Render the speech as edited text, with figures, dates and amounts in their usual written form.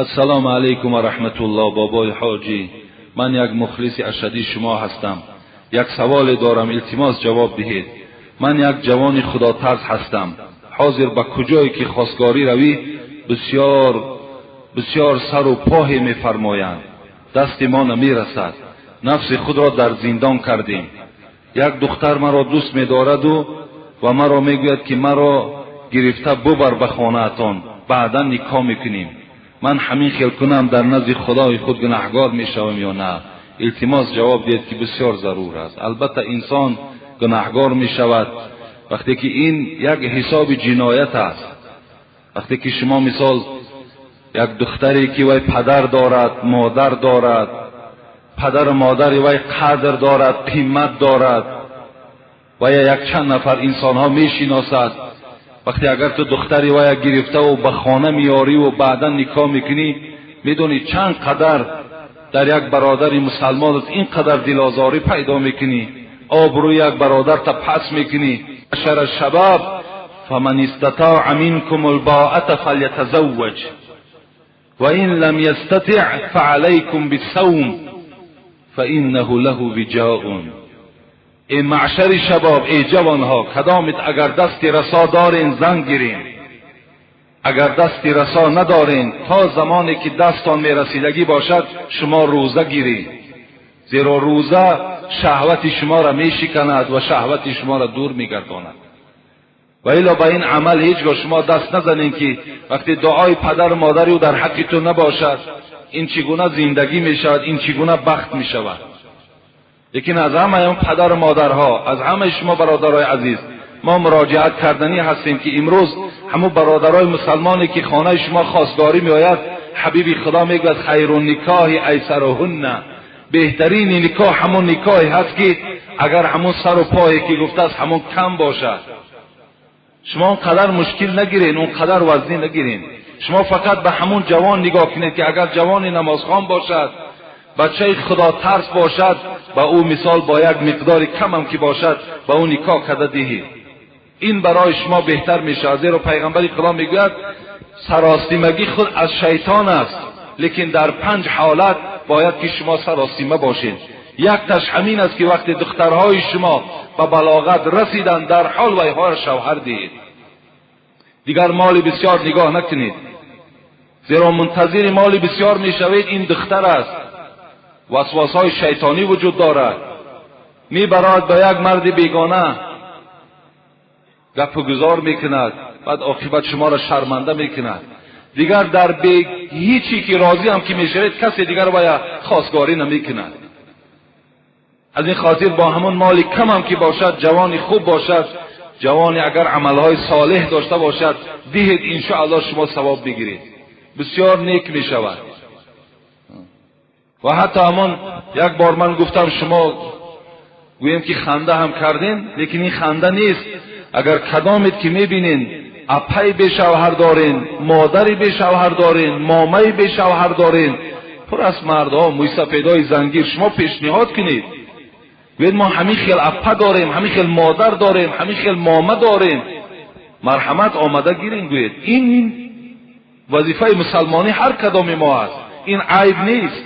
Ассалому алайкум ва раҳматуллоҳ, бобои ҳоҷӣ, ман як мухлиси ашадии шумо ҳастам. Як саволе дорам, илтимос ҷавоб диҳед. Ман як ҷавони худотарс ҳастам. Ҳозир ба куҷое ки хостгорӣ равӣ, бисёр бисёр сару поҳе мефармоянд, дасти мо намерасад. Нафси худро дар зиндон кардем. Як духтар маро дӯст медораду ва маро мегӯяд, ки маро гирифта бубар ба хонаатон, баъдан никоҳ мекунем. Ман ҳамин хел кунам, дар назди худои худ гунаҳгор мешавам ё на? Илтимос ҷавоб диҳед, ки бисёр зарур аст. Албатта, инсон гунаҳгор мешавад, вақте ки ин як ҳисоби ҷиноят аст. Вақте ки шумо, мисол, як духтаре ки вай падар дорад, модар дорад, падару модари вай қадр дорад, қимат дорад ва якчанд нафар инсонҳо мешиносад, вақте агар ту духтари вая гирифтаву ба хона меёриву баъдан никоҳ мекунӣ, медонӣ, чанд қадар дар як бародари мусалмонат ин қадар дилозорӣ пайдо мекунӣ, обрӯи як бародарта пас мекунӣ. معشر الشباب، فمن استطاع منكم الباءة فليتزوج، وإن لم يستطع فعليكم بالصوم، فإنه له وجاء. Эй маъшари шабоб, эй ҷавонҳо, кадомит агар дасти расо дорен, зан гирен. Агар дасти расо надорен, то замоне ки дастон мерасидагӣ бошад, шумо рӯза гиред, зеро рӯза шаҳвати шуморо мешиканад ва шаҳвати шуморо дур мегардонад. Ва илло ба ин амал ҳеҷ гоҳ шумо даст назанед, ки вақте дуои падару модари ӯ дар ҳаққи ту набошад, ин чӣ гуна зиндагӣ мешавад, ин чӣ гуна бахт мешавад? Лекин аз ҳамаи он падару модарҳо, аз ҳамаи шумо, бародарои азиз, мо муроҷиат карданӣ ҳастем, ки имрӯз ҳамун бародарои мусалмоне ки хонаи шумо хостгорӣ меояд, ҳабиби худо мегӯяд: خير النكاح أيسرهن. Беҳтарини никоҳ ҳамон никоҳе ҳаст, ки агар ҳамон сару пое ки гуфтааст, ҳамон кам бошад. Шумо он қадар мушкил нагирен, он қадар вазнӣ нагирен. Шумо фақат ба ҳамон ҷавон нигоҳ кунед, ки агар ҷавони намозхон бошад, бачаи худотарс бошад, ба ӯ, мисол, бо як миқдори камам ки бошад, ба ӯ никоҳ карда диҳед. Ин барои шумо беҳтар мешавад, зеро пайғамбари худо мегӯяд: саросимагӣ худ аз шайтон аст, лекин дар панҷ ҳолат бояд ки шумо саросима бошед. Якташ ҳамин аст, ки вақте духтарҳои шумо ба балоғат расиданд, дар ҳол вайҳоро шавҳар диҳед. Дигар моли бисёр нигоҳ накунед, зеро мунтазири моли бисёр мешавед, ин духтар аст, васвасҳои шайтонӣ вуҷуд дорад, мебарад ба як марди бегона, гапу гузор мекунад, баъд оқибат шуморо шарманда мекунад. Дигар дар бе ҳичи ки розӣ ҳам ки мешавед, касе дигар вая хостгорӣ намекунад. Аз ин хотир бо ҳамон моли камам ки бошад, ҷавони хуб бошад, ҷавоне агар амалҳои солеҳ дошта бошад, диҳед, иншоаллоҳ шумо савоб бигиред, бисёр нек мешавад. Ва ҳатто ҳамон як бор ман гуфтам, шумо гӯем ки ханда ҳам кардем, лекин ин ханда нест. Агар кадомед ки мебинен, апай бешавҳар дорен, модари бешавҳар дорен, момаи бешавҳар дорен, пур аз мардҳо мӯйсафедҳои зангир, шумо пешниҳод кунед, гӯед: мо ҳамин хел апа дорем, ҳамин хел модар дорем, ҳамин хел мома дорем, марҳамат, омада гирен, гӯед. Ин вазифаи мусалмонӣ ҳар кадоми мо аст, ин айб нест.